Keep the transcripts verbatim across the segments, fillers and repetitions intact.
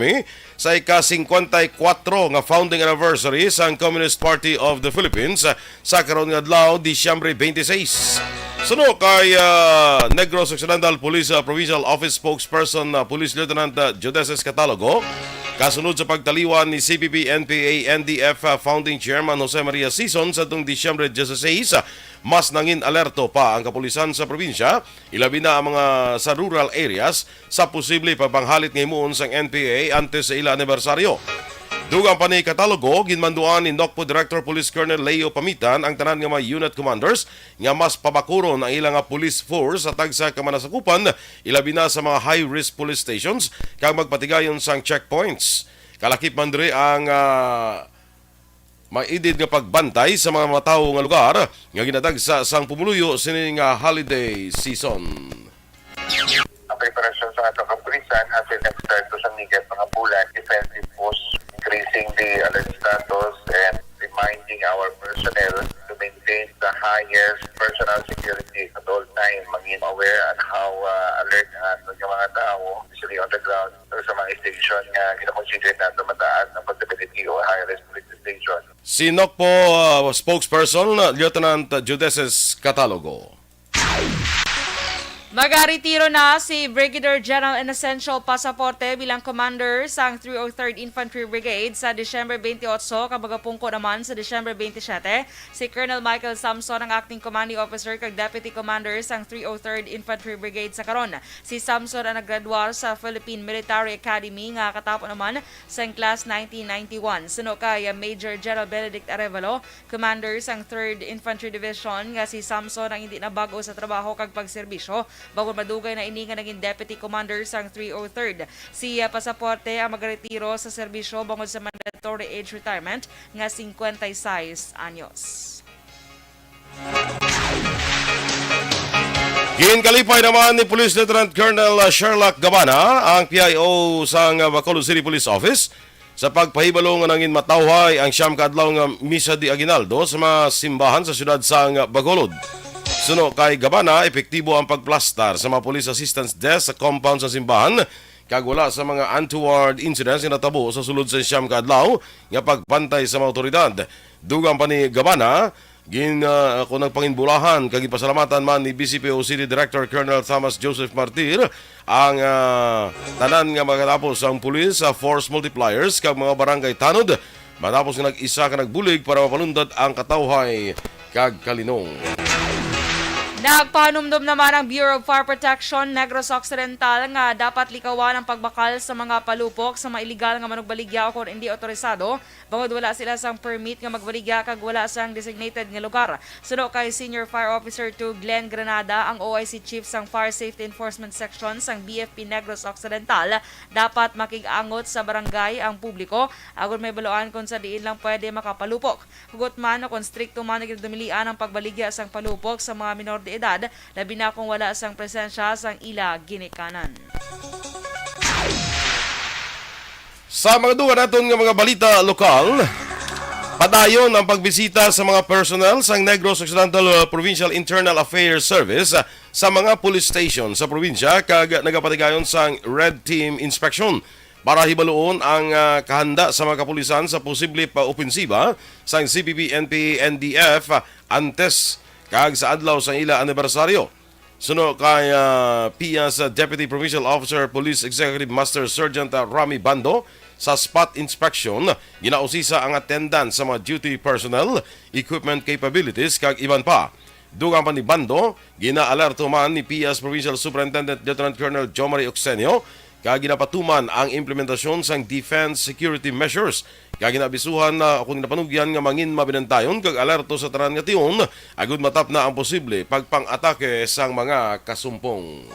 Army sa ika-singkwenta y kuwatro nga founding anniversary sang Communist Party of the Philippines sa karon nga adlaw, Disyembre twenty-six. Suno kay, ah, Negros Occidental Police, ah, Provincial Office Spokesperson, ah, Police Lieutenant, ah, Judeces Catalogo, kasunod sa pagtaliwan ni C P P N P A N D F, ah, Founding Chairman Jose Maria Sison sa tuong Disyembre dieciséis, ah, mas nangin alerto pa ang kapulisan sa probinsya, ilabi na ang mga sa rural areas, sa posible pagpanghalit nga himuon sang N P A antes sa ila anibersaryo. Dugang pa ni Catalogo, ginmanduan ni NOCPO Director Police Colonel Leo Pamitan ang tanan nga mga unit commanders nga mas pabakuron ang ila nga police force sa tagsa ka manasakupan, ilabi na sa mga high-risk police stations, kag magpatigayon sang checkpoints. Kalakip man diri ang, ah, maidid nga pagbantay sa mga matawo nga lugar nga ginatagsa sang pumuluyo sini nga holiday season. Ang preparasyon sa ato kapulisan asin nag-start to sa migat mga bulan, defensive post, increasing the alert status and reminding our personnel to maintain the highest personal security at all time. Maging aware and how, uh, alert ang aton nga mga tawo, especially on the ground, or sa mga station nga gina-consider nato mataas ang possibility or high risk police station. Si NOCPO, uh, spokesperson, Lieutenant Judeces Catalogo. Magaretiro na si Brigadier General Inocencio Pasaporte bilang commander sang three oh third Infantry Brigade sa Disyembre twenty-eight, kag magapungko naman sa Disyembre twenty-seven si Colonel Michael Samson, ang acting commanding officer kag deputy commander sang three oh third Infantry Brigade sa karon. Si Samson ang naggraduar sa Philippine Military Academy nga katapo naman sang class nineteen ninety-one. Suno kay Major General Benedict Arevalo, commander sang third Infantry Division, nga si Samson ang indi na bag-o sa trabaho kag pagserbisyo, bangod madugay na ini nga naging deputy commander sang three oh third. Si, ah, Pasaporte ang magaretiro sa serbisyo bangod sa mandatory age retirement nga singkwenta y sais anyos. Ginkalipay naman ni Police Lieutenant Colonel Sherlock Gabana, ang P I O sang Bacolod City Police Office, sa pagpahibalo nga nangin matawhay ang siyam ka adlaw nga Misa de Aguinaldo sa mga simbahan sa siyudad sang Bacolod. Suno kay Gabana, epektibo ang pagplastar sa mga police assistance desk sa compound sa simbahan, kag wala sa mga untoward incidents nga natabo sa sulod sa siyam ka adlaw nga pagbantay sa mga awtoridad. Dugang pa ni Gabana, gin-, ah, ako nagpanginbulahan kag gipasalamatan man ni B C P O City Director Colonel Thomas Joseph Martir ang, ah, tanan nga makatapos ang pulis sa force multipliers kag mga barangay tanod, matapos nga nag-isa ka nagbulig para mapalundat ang katawhay kag kalinong. Nagpahanumdom naman ang Bureau of Fire Protection Negros Occidental nga dapat likawan ang pagbakal sa mga palupok sa mga iligal nga manugbaligya o kon indi otorisado, bangod wala sila sang permit nga magbaligya kag wala sang designated nga lugar. Suno kay Senior Fire Officer two Glenn Granada, ang O I C Chief sang Fire Safety Enforcement Section sang B F P Negros Occidental, dapat makig-angot sa barangay ang publiko agod mahibaluan kon sa diin lang pwede makapalupok. Hugot man o kon strikto man nga ginadumilian ang pagbaligya sang palupok sa mga minor de edad, labi na kon wala sang presensya sang ila ginikanan. Sa mga dugang naton nga mga balita lokal, padayon ang pagbisita sa mga personnel sang Negros Occidental, uh, Provincial Internal Affairs Service, uh, sa mga police station sa probinsya kag nagapatigayon sang Red Team Inspection para hibaluon ang, ah, kahanda sa mga kapulisan sa posible pa opensiba sang C P P N P N D F antes kag sa adlaw sang ila anibersaryo. Suno kay, ah, P I A S Deputy Provincial Officer Police Executive Master Sergeant, ah, Rami Bando, sa spot inspection, ginausisa ang attendance sa mga duty personnel, equipment capabilities, kag iban pa. Dugang pa ni Bando, gina-alerto man ni P I A S Provincial Superintendent Lieutenant Colonel Jomari Ocsenio, kag ginapatuman ang implementasyon sang defense security measures, kag ginaabisuhan na kon ginapanugyan nga mangin mabinantayon kag alerto sa tanan nga tion, agud matapna ang posible pagpang-atake sang mga kasumpong.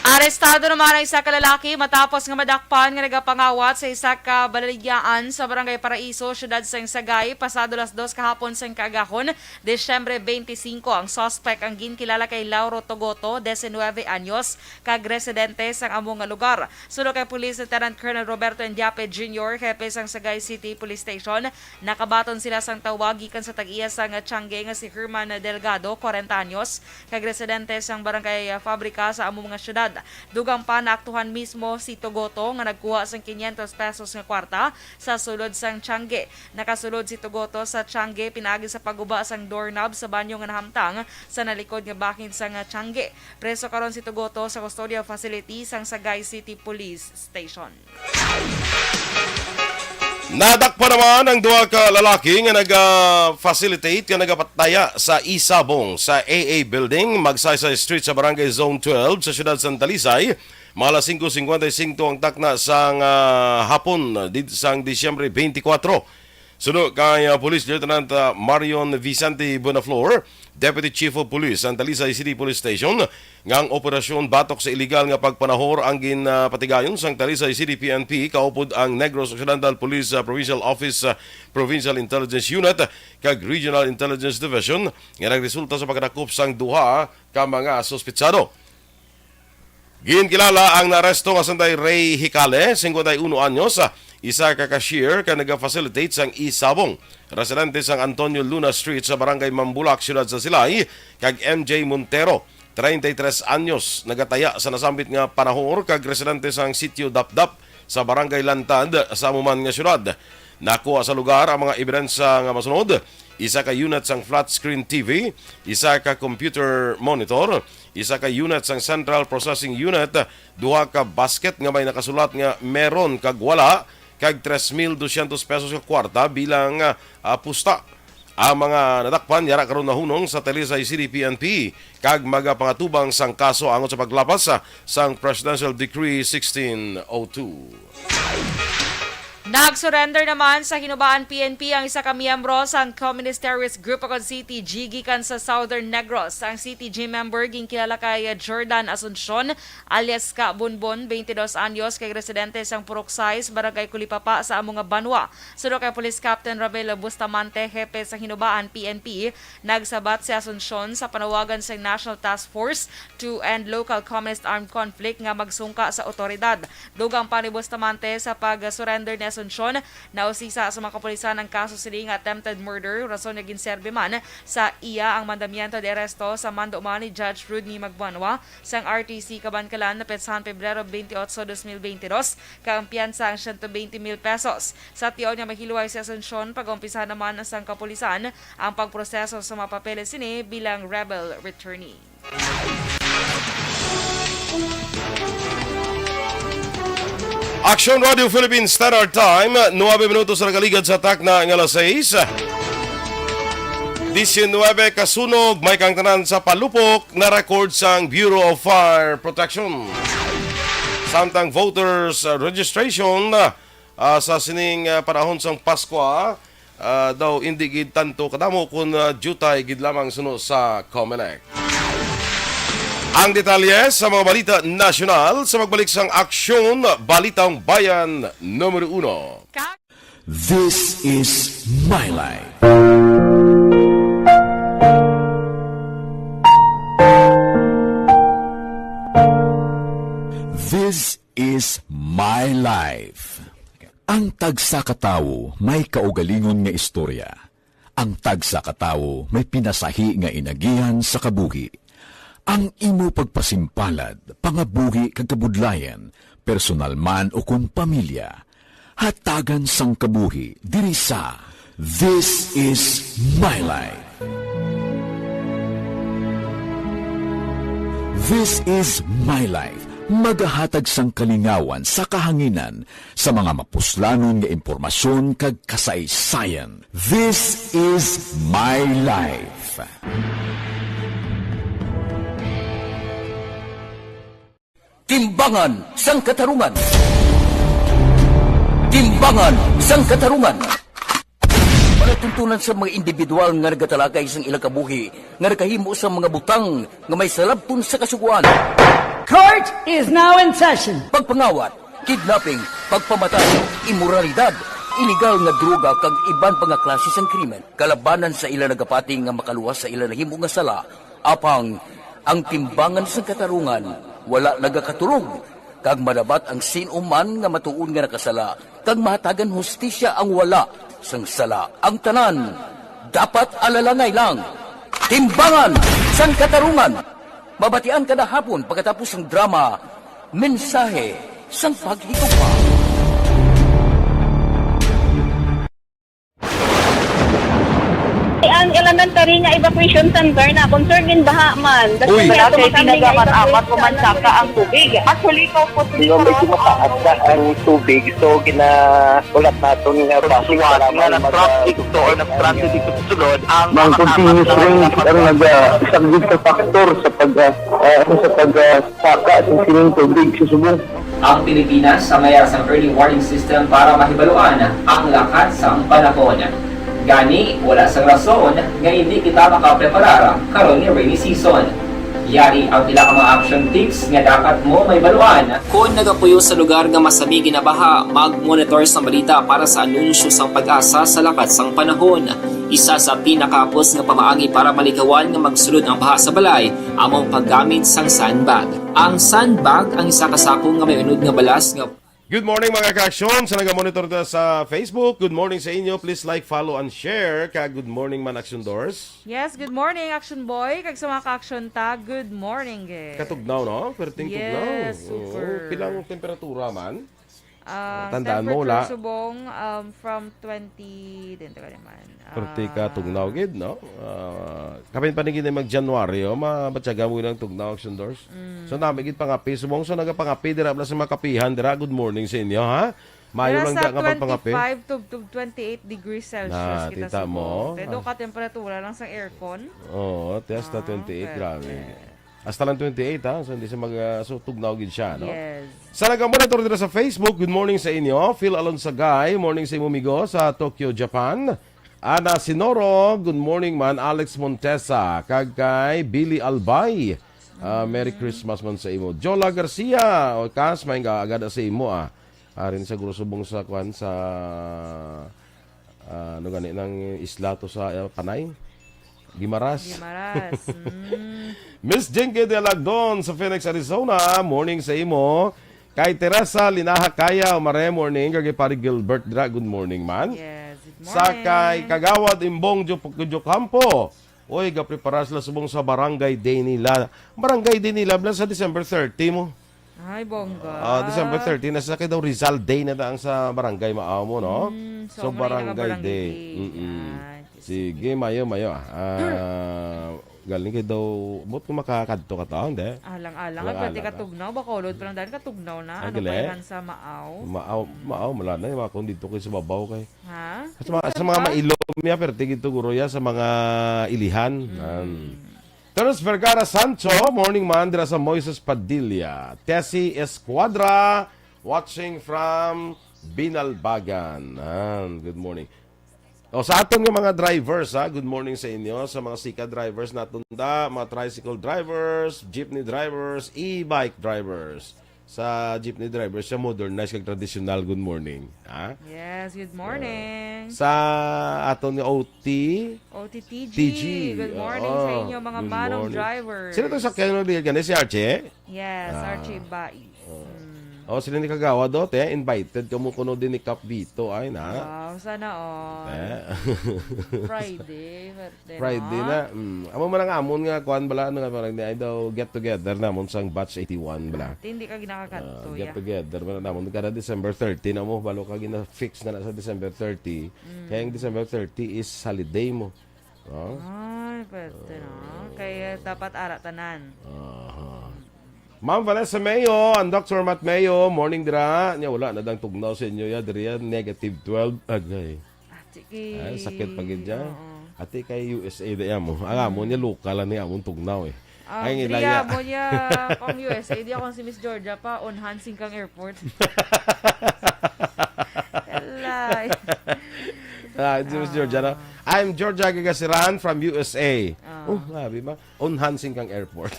Arestado naman ang isa ka lalaki matapos nga madakpan nga nagapangawat sa isa ka balaligya sa Barangay Paraiso, siyudad sang Sagay, pasado las dos kahapon sang kaagahon, Disyembre twenty-cinco. Ang suspect ang ginkilala kay Lauro Togoto, diecinueve anyos, kag residente sang amo nga lugar. Suno kay Police Lieutenant Colonel Roberto Indiape Junior, hepe sang Sagay City Police Station, nakabaton sila sang tawag gikan sa tag-iya sang tiangge nga si Herman Delgado, kwarenta anyos, kag residente sang Barangay Fabrica sa amo nga siyudad. Dugang pa, naaktuhan mismo si Togoto nga nagkuha sang quinientos pesos nga kwarta sa sulod sang tiangge. Nakasulod si Togoto sa tiangge pinaagi sa pagguba sang doorknob sa banyo nga nahamtang sa nalikod nga bahin sang tiangge. Preso karon si Togoto sa custodial facility sang Sagay City Police Station. Nadakpan naman ang duha ka lalaki nga naga-facilitate, nga nagapataya sa isabong sa A A Building, Magsaysay Street, sa Barangay Zone twelve sa siyudad sang Talisay. Mga alas singko singkwenta y singko ang takna sang, ah, hapon, did-, sang Disyembre twenty-four. Suno kay, ah, Police Lieutenant, ah, Marion Vicente Bonaflor, Deputy Chief of Police sang Talisay City Police Station, nga ang operasyon batok sa iligal nga pagpanahor ang ginpatigayon sang Talisay City P N P, kaupod ang Negros Occidental Police, ah, Provincial Office, ah, Provincial Intelligence Unit, kag Regional Intelligence Division, nga nagresulta sa pagkadakop sang duha ka mga suspitsado. Ginkilala ang naaresto nga sanday Ray Hicale, singkwenta y uno anyos, isa ka cashier kag naga-facilitate sang isabong, residente sang Antonio Luna Street sa Barangay Mambulak, siyudad sa Silay, kag M J Montero, treinta y tres anyos, nagataya sa nasambit nga panahor kag residente sang Sitio Dapdap sa Barangay Lantad sa amo man nga siyudad. Nakuha sa lugar ang mga ebidensya nga masunod: isa ka unit sang flat screen T V, isa ka computer monitor, isa ka unit sang central processing unit, duha ka basket nga may nakasulat nga meron kag wala, kag tres mil dosyentos pesos ka kwarta bilang, ah, pusta. Ang mga nadakpan yara karon nahunong sa Talisay City P N P kag magapangatubang sang kaso angot sa paglapas, ah, sang Presidential Decree sixteen oh two. Nag-surrender naman sa Hinubaan P N P ang isa ka miyembro sang Communist Terrorist Group Quezon City G gikan sa Southern Negros. Ang C T G member ginkilala kay Jordan Asuncion, alias Ka Bonbon, twenty dos anyos, kay residente sang Purok sais, Barangay Kulipapa sa amo nga banwa. Suno kay Police Captain Ramil Bustamante, hepe sa Hinubaan P N P, nagsabat si Asuncion sa panawagan sang National Task Force to End Local Communist Armed Conflict nga magsungka sa awtoridad. Dugang pa ni Bustamante, sa pag-surrender ni Asuncion, nausisa sa mga kapulisan ang kaso sini nga attempted murder, rason nga ginserbi man sa iya ang mandamiento de arresto sa mando man ni Judge Rodney Magbanwa sang R T C Kabankalan, napetsahan Pebrero twenty-eight, dos mil twenty-two, kag ang piyansa ang siyento twenty mil pesos. Sa tion nga mahilway si Asuncion, pag-umpisa naman sang kapulisan ang pagproseso sa mga papeles sini bilang rebel returnee. Action Radio Philippines Standard Time, nuebe minutos na nakaligad sa takna nga alas sais. Diecinuebe ka sunog may kaangtanan sa palupok na record sang Bureau of Fire Protection. Samtang voters, uh, registration, uh, sa sining, uh, panahon sang Paskwa, ah, daw indi gid tanto kadamo kun, ah, diutay gid lamang suno sa Comelec. Ang detalye sa mga balita nasyonal sa pagbalik sang Aksyon Balitang Bayan numero uno. This is my life. This is my life. Ang tagsa ka tawo may kaugalingon nga istorya. Ang tagsa ka tawo may pinasahi nga inagihan sa kabuhi. Ang imo pagpasimpalad, pangabuhi kag kabudlayan, personal man ukon pamilya, hatagan sang kabuhi diri sa This Is My Life. This Is My Life, magahatag sang kalingawan sa kahanginan sa mga mapuslanon nga impormasyon kag kasaysayan. This Is My Life. Timbangan sang Katarungan. Timbangan sang Katarungan. Palatuntunan sa mga individual nga nagatalakay sang ilang kabuhi nga nakahimo sa mga butang nga may salabton sa kasugoan. Court is now in session. Pagpangawat, kidnapping, pagpamatay, imoralidad, iligal nga droga kag iban pa nga klase sang krimen. Kalabanan sa ila nagapati nga makaluwas sa ila nahimo nga sala, apang ang timbangan sang katarungan wala nagakaturog, kag madapat ang sin-o man nga matuod nga nakasala kag mahatagan hustisya ang wala sang sala. Ang tanan dapat alalangay lang. Timbangan sang Katarungan. Mabatian kada hapon pagkatapos sang drama, Mensahe sang Paghigugma. Ang elementary nga evacuation center na concern din baha man. Uy. Wala kay tinaga man amat o mansaka ang tubig. Actually, ko po Pero medyo mataas na ang tubig, so ginaulat naton nga basi Suwat para nga mag- nag-traffic to or nag-transit dito sa sulod ang Mang mga continuous tapat na rain ang mga nag-, ah, isang big factor sa pag, ah, ah, sa pag, ah, saka sa sining tubig sa subong. Ang Pilipinas sa mayara sang early warning system para mahibaluan ang lakat sang panahon. Gani, wala sang rason nga hindi kita makapreparar karon nga rainy season. Yari ang pila ka mga action tips nga dapat mo mahibaluan. Kon nagapuyo sa lugar nga masami ginabaha, mag-monitor sang balita para sa anunsyo sang PAGASA sa lakat sang panahon. Isa sa pinakahapos nga pamaagi para malikawan nga magsulod ang baha sa balay amo ang paggamit sang sandbag. Ang sandbag ang isa ka sako nga may unod nga balas nga Good morning, mga ka-aksyon. Sa naga-monitor ta sa Facebook, good morning sa inyo. Please like, follow, and share. Ka good morning man, Action Doors. Yes, good morning, Action Boy. Kag sa mga ka-aksyon ta, good morning, eh. Katugnaw, no? Perting tugnaw. Yes, super. Oo, pilang temperatura man? Ah, tandaan mo, temperature wala. Subong, um, from twenty, din, taga naman. Perti ka Ah. tugnaw gid, no? Ah, kapin pa ni gid mag-January, oh, mabatyagan mo lang tugnaw, Action Doors. Mm. So, nami gid pangapi. Subong sa nagapangapi, dira bala sa mga kapihan, dira, good morning sa inyo, ha? Mayo Dira lang sa da nga pagpangapi. Twenty-five to, to twenty-eight degrees Celsius Na, kita tita subong. Mo. Pero Ah. ka temperatura lang sa aircon. Oo, tias na Ah, twenty-eight, grabe. Perfect. Hasta lang twenty-eight, ha? So, hindi siya mag, ah, so, tugnaw gid siya, no? Yes. Sa nagamonitor dito sa Facebook, good morning sa inyo. Phil Alonsagay, morning sa imo, migo, sa Tokyo, Japan. Ana Sinoro, good morning man. Alex Montesa, kag kay Billy Albay. Ah, Merry Christmas man sa imo. Jola Garcia, o kas, may nga agad sa imo, ah. Arin sa Grosubong sa kwan, sa Ah, ano gani nang isla to sa, ah, Panay? Guimaras. Guimaras. Mm. Miss Jinky de Lagdon sa Phoenix, Arizona, morning sa imo. Kay Teresa Linaha Kaya, Mare, morning. Kag kay Pare Gilbert dira, good morning man. Yes, good morning. Sa kay Kagawad Imbong Jup-, Jucampo. Oy, gaprepara sila subong sa Barangay Day nila. Barangay Day nila, bala sa December thirty mo. Ay, bongga. Ah, December thirty na sa kay daw Rizal Day na ang sa Barangay Maaw mo, no? Mm, so, so, muna yung Barangay Barangay Day. Day. Mm-mm. Ah, sige. Sige, mayo, mayo, ah. Ah, galing kay daw, buot ko makakadto ka to, hindi? Alang-alang, Alang-alang pwede ka. Katugnaw, Bacolod, parang dahil katugnaw na. Ah, ano galing. Pa yan sa Maaw? Maaw, Maaw, wala na yung mga kung dito kayo sa babaw kay. Ha? Sa mga, sa mga mailom niya, pero tigid to guro ya, sa mga ilihan. Mm. Yan. Terence Vergara Sancho, morning man dira sa Moises Padilla. Tessie Escuadra, watching from Binalbagan. Yan, good morning. O, sa aton nga mga drivers, ha, good morning sa inyo. Sa mga sika drivers naton da, mga tricycle drivers, jeepney drivers, e-bike drivers. Sa jeepney drivers, siya modernized kag traditional. Good morning. Ha? Yes, good morning. Sa aton nga O T, O T T G, T G. Good morning sa inyo, mga manong drivers. Sino to sa Ken Rodriguez? Gani si Archie? Yes, ah. Archie Bais. Oh. Mm. Oh, sila ni Kagawa do, te, invited kamo kuno din ni Kap Vito, ay na. Wow, sana all. Eh. Friday, Friday na. Friday na. Mm. Amo man ang amon nga kuan bala, ano nga, parang ni, ay daw get together namon sang batch eighty-one bala. Ate, hindi ka ginakakadto, ah, get together bala namon kada December thirty na mo, balo ka gina-fix na na sa December thirty. Mm. Kaya ang December thirty is holiday mo. Oh? Ay, pwede na. Kaya dapat ara tanan. Aha. Ma'am Vanessa Mayo, ang Doctor Matt Mayo, morning dira. Nya wala na dang tugnaw sa inyo ya, diri ya, negative twelve. Agay. Ate, ay, sakit pa gid dyan. Oo. Ate, kay U S A da ya mo. Ang amon niya, lokal lang ni amon tugnaw eh. Ah, ang diri ilaya mo niya, kung U S A, di ako si Miss Georgia pa, on Hansing kang airport. Alay. Ah, si Miss Georgia, no? Ah. I'm Georgia Gagasiran from U S A. Ah. Oh, grabe ba? On Hansing kang airport.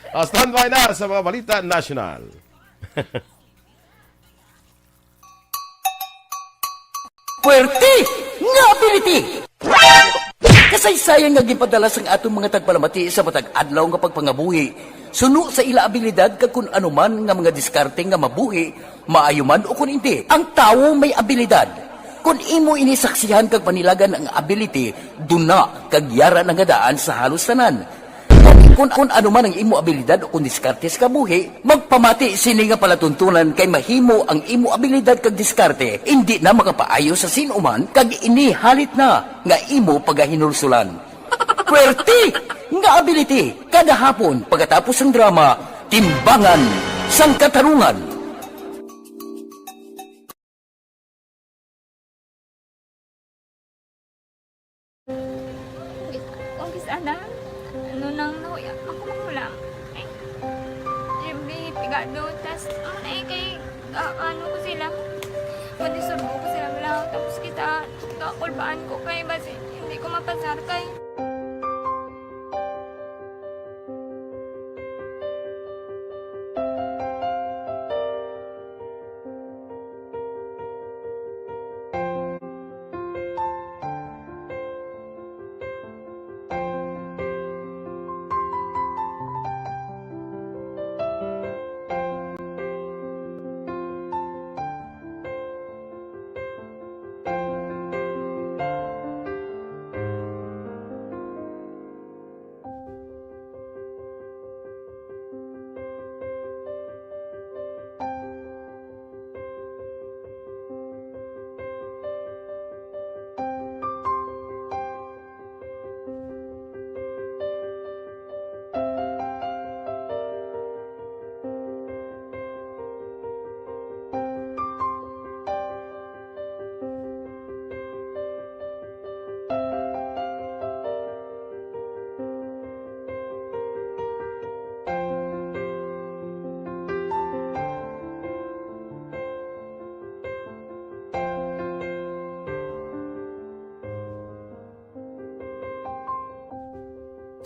Ah, standby na sa mga balita national. Puwerte nga ability! Kasaysayan nga ginpadala sang aton mga tagpalamati sa matag adlaw nga pagpangabuhi, suno sa ila abilidad kag kun ano man nga mga diskarte nga mabuhi, maayo man o kun indi. Ang tawo may abilidad. Kun imo ini saksihan kag panilagan ang ability, duna kag yara na nga daan sa halos tanan. Kung, kung ano man ang imo abilidad o kung diskarte sa kabuhi, magpamati sini nga palatuntunan kay mahimo ang imo abilidad kag diskarte indi na makapaayo sa sin-o man kag ini halit na nga imo pagahinulsulan. Puwerte nga ability kada hapon pagkatapos sang drama, Timbangan sang Katarungan. Umpisa na. Ano nang nahuya ako magulang. Ay, every pigado, tas, ano na eh, kay, ah, ano ko sila, madisturbo ko sila, wala. Tapos kita, kakulbaan ko kay, basi, hindi ko mapasar kay.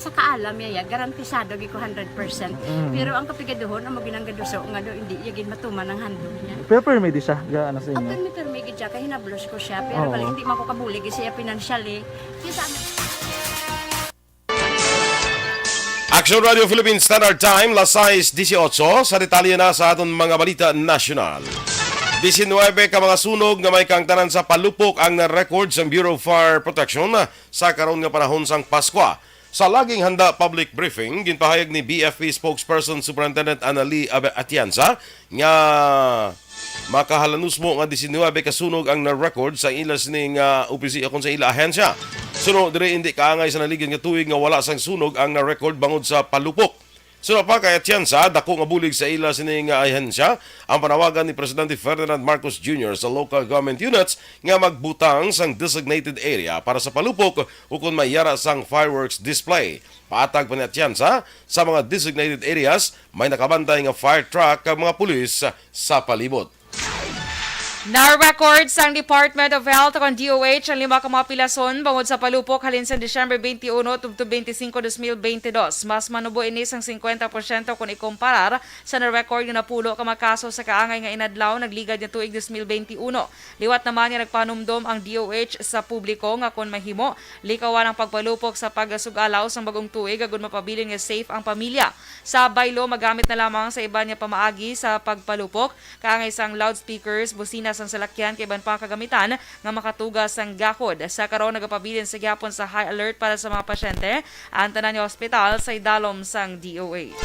Sa kaalam niya, ya, garantisado gid ko hundred percent. Mm. Pero ang kapigaduhon, amo ginang gaduso nga do, hindi iya gid matuman ang handog niya. Pero permi di siya, ga, ano sa inyo? Permi, permi gid siya, kay hinablos ko siya, pero Oo. bali, hindi man ko kabulig siya financially. Kaya sa Action Radio Philippine Standard Time, las sais dieciocho. Sa detalye na sa aton mga balita nasyonal. Diecinuebe ka mga sunog nga may kaangtanan sa palupok ang na-record sang Bureau of Fire Protection sa karon nga panahon sang Paskwa. Sa laging handa public briefing, ginpahayag ni B F P spokesperson Superintendent Annalie Abe-, Atienza nga makahalanusmo nga diecinuebe ka sunog ang na-record sa ila sini nga opisi-, o kon sa ila ahensya. Suno diri, hindi kaangay sa naligiran nga tuig nga wala sang sunog ang na-record bangod sa palupok. Suno pa kay Atienza, dako nga bulig sa ila sini nga ahensya ang panawagan ni Presidente Ferdinand Marcos Junior sa local government units nga magbutang sang designated area para sa palupok ukon may yara sang fireworks display. Paatag pa ni Atienza, sa mga designated areas, may nakabantay nga fire truck kag mga pulis sa palibot. Na-record sang Department of Health o kon D O H ang lima ka mga pilason bangod sa palupok halin sang Disyembre twenty-one tubtob twenty-five, dos mil bente dos. Mas manubo ini sang fifty percent kon ikumparar sa na-record nga napulo ka mga kaso sa kaangay nga inadlaw nagligad nga tuig dos mil bente uno. Liwat naman nga nagpahanumdom ang D O H sa publiko nga kon mahimo, likawan ang pagpalupok sa pagsug-alaw sang bag-ong tuig agud mapabilin nga safe ang pamilya. Sa baylo, magamit na lamang sa iban nga pamaagi sa pagpalupok, kaangay sang loudspeakers, busina sang salakyan, kag iban pa kagamitan nga makatuga sang gakod. Sa karon, nagapabilin sa gihapon sa high alert para sa mga pasyente ang tanan nga ospital sa idalom sang D O H.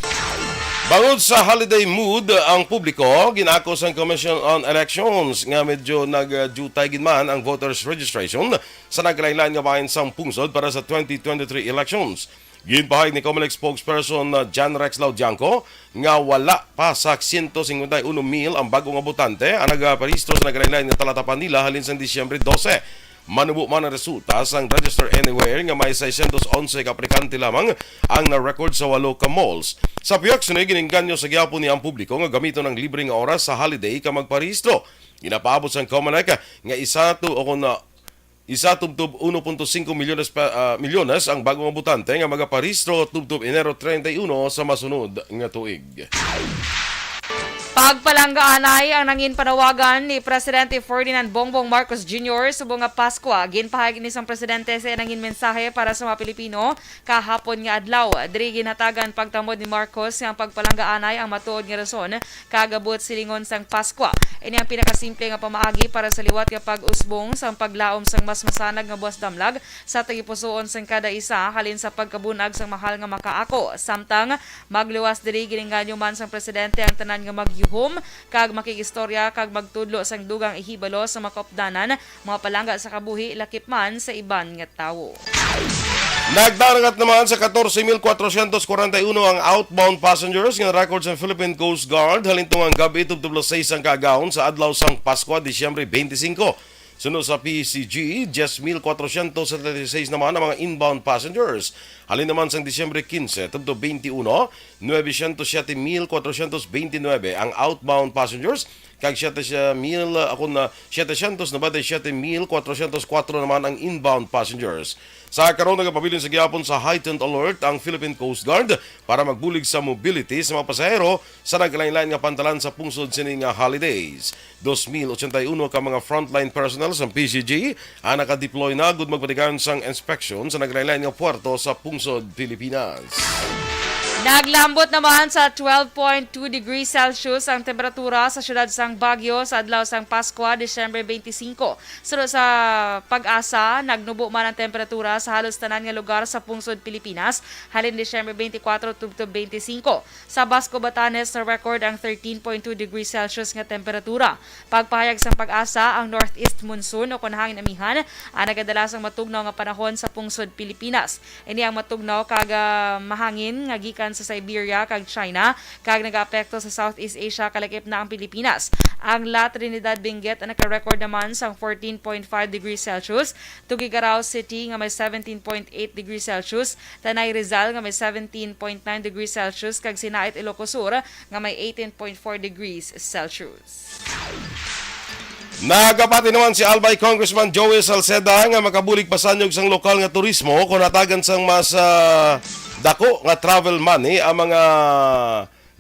Bangod sa holiday mood ang publiko, gin-ako sang Commission on Elections nga medyo nag-diutay gid man ang voters registration sa nagkalain-lain nga bahin sang pungsod para sa twenty twenty-three elections. Ginpahayag ni Comelec spokesperson, uh, John Rex Laudiangco nga wala pa sa siyento singkwenta y uno mil ang bag-o nga botante ang nagaparehistro sa nagkalain-lain nga talatapan nila halin sang Disyembre dose. Manubo man ang resulta sang Register Anywhere nga may seiscientos onse ka aplikante lamang ang na-record sa walo ka malls. Sa pihak sini, ginengganyo sa gihapon ni ang publiko nga gamiton ang libre nga oras sa holiday ka magparehistro. Ginapaabot sang Comelec nga isa to o kon, ah, isa tubtob uno punto singko milyones pa, ah, milyones ang bag-o nga botante nga magaparehistro tubtob Enero treinta y uno sa masunod nga tuig. Pagpalanggaanay ang nangin panawagan ni Presidente Ferdinand Bongbong Marcos Junior subong nga Paskwa. Ginpahayag ini sang presidente sa iyang nangin mensahe para sa mga Pilipino kahapon nga adlaw. Diri ginhatagan pagtamod ni Marcos nga ang pagpalanggaanay ang matuod nga rason kag buot silingon sang Paskwa. Ini ang pinakasimple nga pamaagi para sa liwat nga pag-usbong sang paglaom sang mas masanag nga buwas damlag sa tagipusoon sang kada isa halin sa pagkabunag sang mahal nga makaako. Samtang magluwas diri, gininganyo man sang presidente ang tanan nga magyuhom kag makig-istorya kag magtudlo sang dugang ihibalo sa mga kaupdanan, mga palangga sa kabuhi, lakip man sa iban nga tawo. Nagdarangat naman sa katorse mil kwatrosyentos kwarenta y uno ang outbound passengers nga record sa Philippine Coast Guard halin tungang gab-i tubtob alas sais sang kaagahon sa adlaw sang Paskwa, Disyembre twenty-five. Suno sa P C G, diyes mil kwatrosyentos setenta y seis naman ang mga inbound passengers. Halin naman sang Disyembre quince tubtob twenty-uno, nuebe siyentos siyete mil kwatrosyentos beintinuebe ang outbound passengers, kag siyete mil, ah, akon na, siyete siyentos nobenta y siyete mil kwatrosyentos kuwatro naman ang inbound passengers. Sa karon, nagapabilin sa gihapon sa heightened alert ang Philippine Coast Guard para magbulig sa mobility sa mga pasahero sa nagkalain-lain nga pantalan sa pungsod sini nga holidays. Dos mil ochenta y uno ka mga frontline personnel sa P C G ang nakadeploy na gud magpatigayon sang inspeksyon sa nagkalain-lain nga puerto sa pungsod Pilipinas. Naglambot naman sa twelve point two degrees Celsius ang temperatura sa siyudad sang Baguio sa adlaw sang Paskwa, Disyembre twenty-five. Suno sa PAGASA, nagnubo man ang temperatura sa halos tanan nga lugar sa pungsod Pilipinas, halin Disyembre twenty-four tubtob twenty-five. Sa Basco, Batanes, na-record ang thirteen point two degrees Celsius nga temperatura. Pagpahayag sang PAGASA, ang northeast monsoon o kon hangin amihan ang nagadala sang matugnaw nga panahon sa pungsod Pilipinas. Ini ang matugnaw kag, ah, mahangin nga gikan sa Siberia kag China kag nagaapekto sa Southeast Asia, kalakip na ang Pilipinas. Ang La Trinidad, Benguet naka-record naman sang fourteen point five degrees Celsius, Tuguegarao City nga may seventeen point eight degrees Celsius, Tanay, Rizal nga may seventeen point nine degrees Celsius, kag Sinait, Ilocos Sur nga may eighteen point four degrees Celsius. Nagapati naman si Albay Congressman Joey Salceda nga makabulig pasanyog sang lokal nga turismo kon hatagan sang mas, ah, dako nga travel money ang mga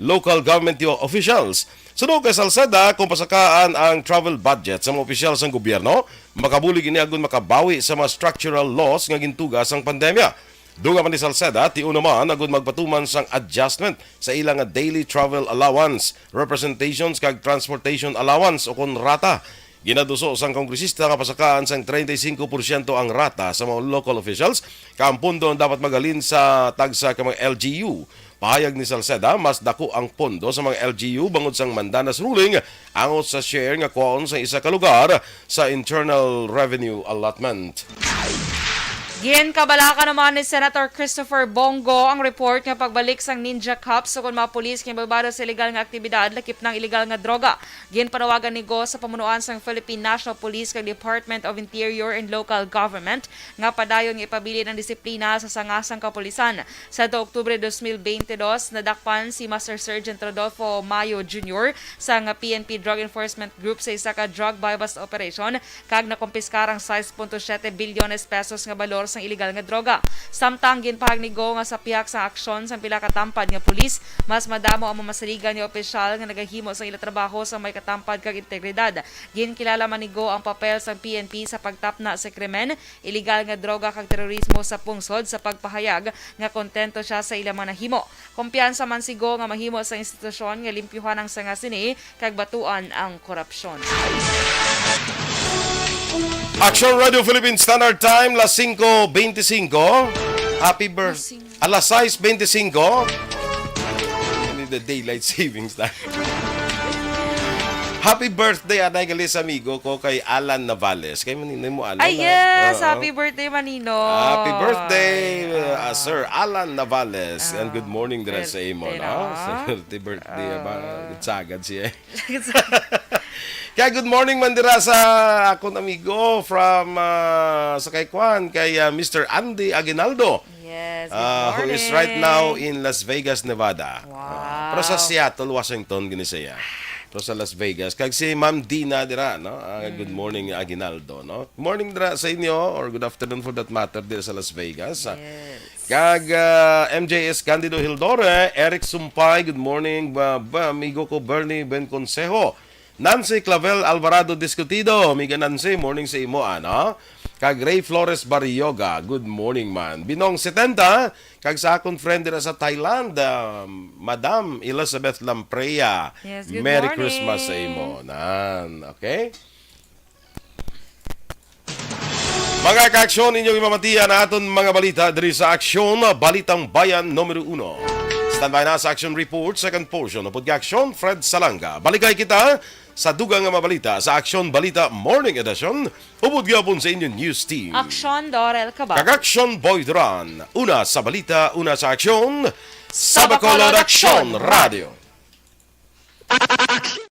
local government officials. Suno kay Salceda, kung pasakaan ang travel budget sa mga opisyal sang gobyerno, makabulig ini agud makabawi sa mga structural loss nga gintuga sang pandemya. Dugang pa ni Salceda, tion naman agud magpatuman sang adjustment sa ila nga daily travel allowance, representations kag transportation allowance o kon rata. Ginaduso sang kongresista nga pasakaan sang treinta y cinco porsyento ang rata sa mga local officials, kag ang pondo ang dapat maghalin sa tagsa ka mga L G U. Pahayag ni Salceda, mas dako ang pondo sa mga L G U bangod sang Mandanas ruling angot sa share nga kuhaon sa isa ka lugar sa internal revenue allotment. Ginkabalaka naman ni Senator Christopher Bongo ang report nga pagbalik sang Ninja Cops ukon mga pulis nga nabarbado sa iligal nga aktibidad, lakip na ang iligal nga droga. Ginpanawagan ni Go sa pamunuan sang Philippine National Police kag Department of Interior and Local Government nga padayon nga ipabilin ang disiplina sa sangasang kapulisan. Sa Oktubre dos mil bente dos, nadakpan si Master Sergeant Rodolfo Mayo Junior sang P N P Drug Enforcement Group sa isa ka drug buy-bust operation kag nakumpiskar ang sais punto siyete bilyones pesos nga balor sang iligal nga droga. Samtang ginpahayag ni Go nga sa pihak sa aksyon sang pila ka tampad nga pulis, mas madamo ang mamasaligan nga opisyal nga nagahimo sang ila trabaho sa may katampad kag integridad. Ginkilala man ni Go ang papel sang P N P sa pagtapna sa krimen, iligal nga droga kag terorismo sa pungsod, sa pagpahayag nga kontento siya sa ila mga nahimo. Kumpiyansa man si Go nga mahimo sa institusyon nga limpyuhan ang sanga sini kag batuan ang korupsyon. Action Radio Philippine Standard Time, las singko bente singko. Happy birth-, alas sais bente singko. Ini the daylight savings time. Happy birthday, anay gali sa amigo ko kay Alan Navales. Kay manino mo, Alan? Ay, yes! Oo. Happy birthday, Manino! Happy birthday, uh, Sir Alan Navales. And good morning dira sa imo, no? Birthday na. Happy birthday, ba? Sagad siya. Kaya good morning man dira sa akon amigo from, ah, sa kay Kwan, kay, ah, Mister Andy Aguinaldo. Yes, good morning. Ah, who is right now in Las Vegas, Nevada. Wow. Ah, pero sa Seattle, Washington, gini siya. Pero sa Las Vegas. Kag si Ma'am Dina dira, no? Ah, good morning, Aguinaldo, no? Morning dira sa inyo, or good afternoon for that matter, dira sa Las Vegas. Ah, yes. Kag ah, M J S Candido Hildore, Eric Sumpay, good morning, ba, ba, amigo ko Bernie Ben Consejo. Nancy Clavel Alvarado Discutido, amiga Nancy, morning sa imo, ano? Kag Ray Flores Barrioga, good morning man. Binong setenta, kag sa akon friend dira sa Thailand, ah, Madam Elizabeth Lamprea. Yes, good Merry Christmas sa morning. imo. Nan, okay? Mga kaaksyon, inyong imamatian na aton mga balita diri sa Aksyon, Balitang Bayan numero uno. Standby na sa Action Report, second portion. Upod kay Aksyon, Fred Salanga. Balikay kita sa dugang nga mga balita sa Aksyon Balita Morning Edition. Upod gyapon sa inyong news team. Aksyon, Dorel Cabal. Kag Aksyon, Boy Duran. Una sa balita, una sa aksyon. Sa Bacolod Aksyon Radio. Aksyon